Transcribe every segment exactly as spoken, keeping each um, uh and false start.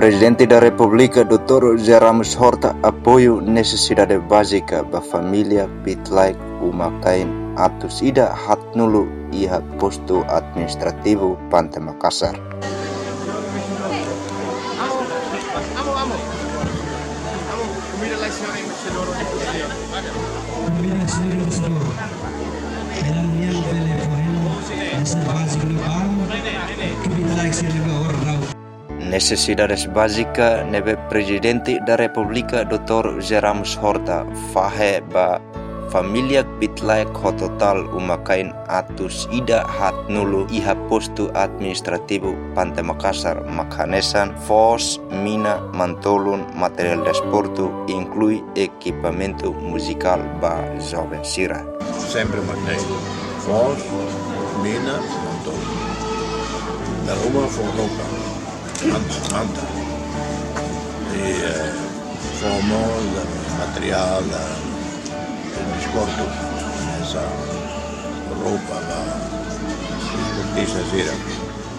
Prezidente da Repúblika, doutór José Ramos Horta, apoiu nesesidade bázika ba família Bitlaek uma-kain atus ida haatnulu iha postu administrativu Pante Makasar. Mira, señor embajador, el niño de Leporeno, es el básico de Bau, que Bitlaek se le va a ahorrar. Nesesidades bázika ne'ebé Prezidente da Repúblika, doutór José Ramos Horta, fahe ba família Bitlaek ho totál uma-kain atus ida haatnulu iha postu administrativu Pante Makasar mak hanesan foos, mina, mantolun, materiál desportu, inklui ekipamentu muzikál ba joven sira. Sempre mantém foos, mina, mantolun. Dala ruma fó roupa, manta, manta. I, eh, fó mós materiál, eh, desportu, hanesan roupa ba desportista sira.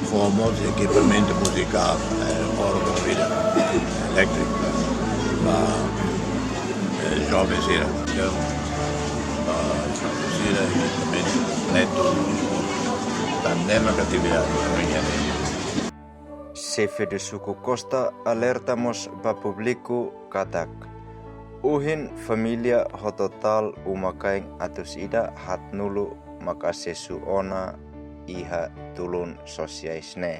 Fó mós ekipamentu muzikál, eh, órgaun sira, elétriku, ba, eh, joven sira. Entaun, ba, sira ekipamentu kompletu, tanba ne'e mak atividade, reunião. Xefe de Suku Costa alerta mós ba públiku katak ohin família ho totál uma-kain atus ida haatnulu mak asesu ona iha tulun sosiais ne'e.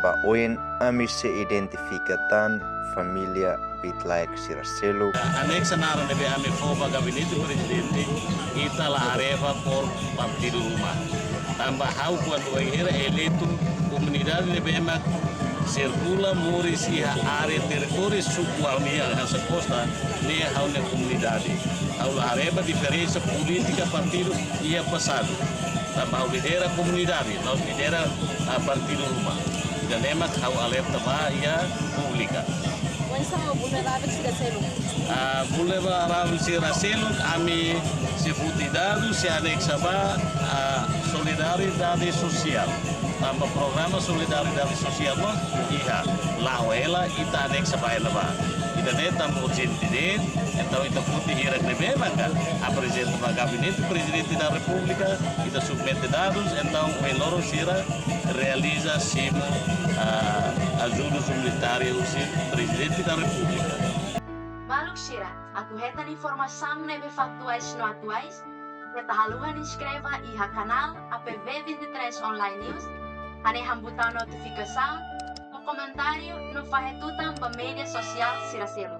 Ba oin ami sei identifika tan família Bitlaek sira seluk. Aneksa naran ne'ebé ami fó ba Gabinete Prezidente, ita la haree ba kór partidu ruma. Tanba ha'u kuandu bainhira eleitu, komunidade ne'ebé mak sirkula moris iha área territóriu suku ami iha Ansa Costa, ne'e ha'u-nia komunidade. Ha'u la haree ba diferensa polítika partidu iha pasadu. Tanba ha'u lidera komunidade, la lidera, ah, partidu ruma. Ida-ne'e mak ha'u alerta ba iha públika. Oinsá vulnerável sira seluk? Ah, vulnerável sira seluk, ami sei foti dadus, sei aneksa ba, ah, solidariedade sosiál. Tanba programa solidariedade sosiál mós iha, la'o hela ita aneksa ba iha ne'ebá. Ida-ne'e tanba urjente de'it, entaun ita foti hirak ne'ebé maka aprezenta ba Gabinete Prezidente da Repúblika, ita submete dadus, entaun ohin loron sira realiza simu, ah, ajudu umanitáriu husi Prezidente da Repúblika. Maluk sira, atu hetan informasaun ne'ebé faktuais no atuais, keta haluha inskreve iha kanál A P V vinte e três Online News, hanehan butaun notifikasaun, no komentáriu, no fahe tutan ba média sosiál sira seluk.